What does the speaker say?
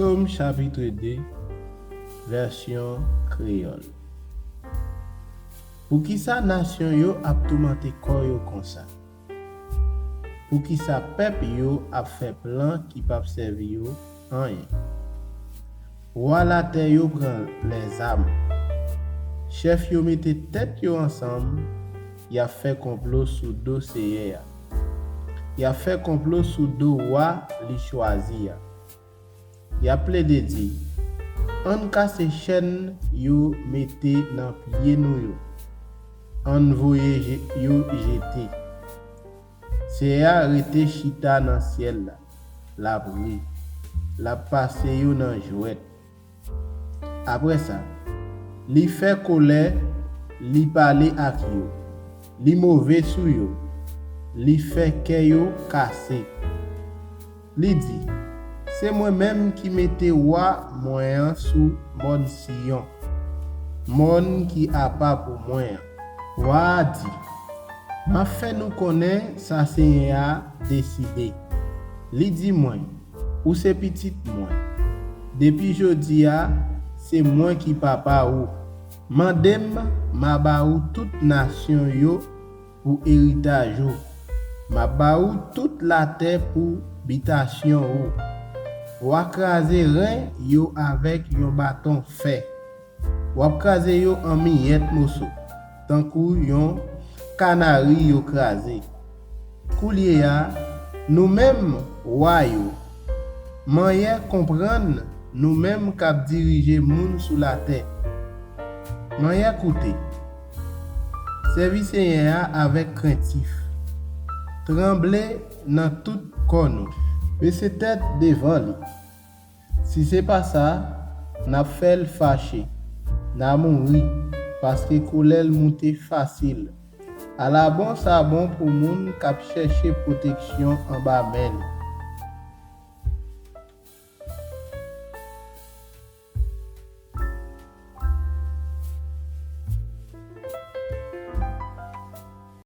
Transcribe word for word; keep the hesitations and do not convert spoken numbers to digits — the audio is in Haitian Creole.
Sòm chapit de, vèsyon kreyòl. Poukisa nasyon yo ap toumante kò yo konsa? Poukisa pèp yo ap fè plan ki p ap sèvi yo anyen? Wa latè yo pran lèzam. Chèf yo mete tèt yo ansanm, y ap fè konplo sou do Seyè a. Y ap fè konplo sou do wa li chwazi a. Y ap plede di, ann kase chèn yo mete nan pye nou yo. Ann voye je- yo jete. Seyè a rete chita nan syèl la. L ap ri. L ap pase yo nan jwèt. Apre sa, li fè kolè, li pale ak yo. Li move sou yo. Li fè kè yo kase. Li di, se mwen menm ki mete wa mwen an sou mòn Siyon, mòn ki apa pou mwen an. Wa a di, m ap fè nou konnen sa Seyè a deside. Li di mwen, ou se pitit mwen. Depi jodi a, se mwen ki papa ou. Mande m, m a ba ou tout nasyon yo pou eritaj ou. M a ba ou tout latè pou bitasyon ou. W a kraze ren yo avèk yon baton fè. W ap kraze yo an miyèt moso, tankou yon kanari yo kraze. Koulye a, nou menm wa yo, manyè konprann nou menm k ap dirije moun sou latè. Manyè koute. Sèvi Seyè a avèk krentif. Tranble nan tout kò nou. Bese tèt devan li. Si se pa sa, n ap fè l fache, n a mouri, paske kolè l moute fasil. Ala bon sa bon pou moun k ap chèche pwoteksyon anba men li.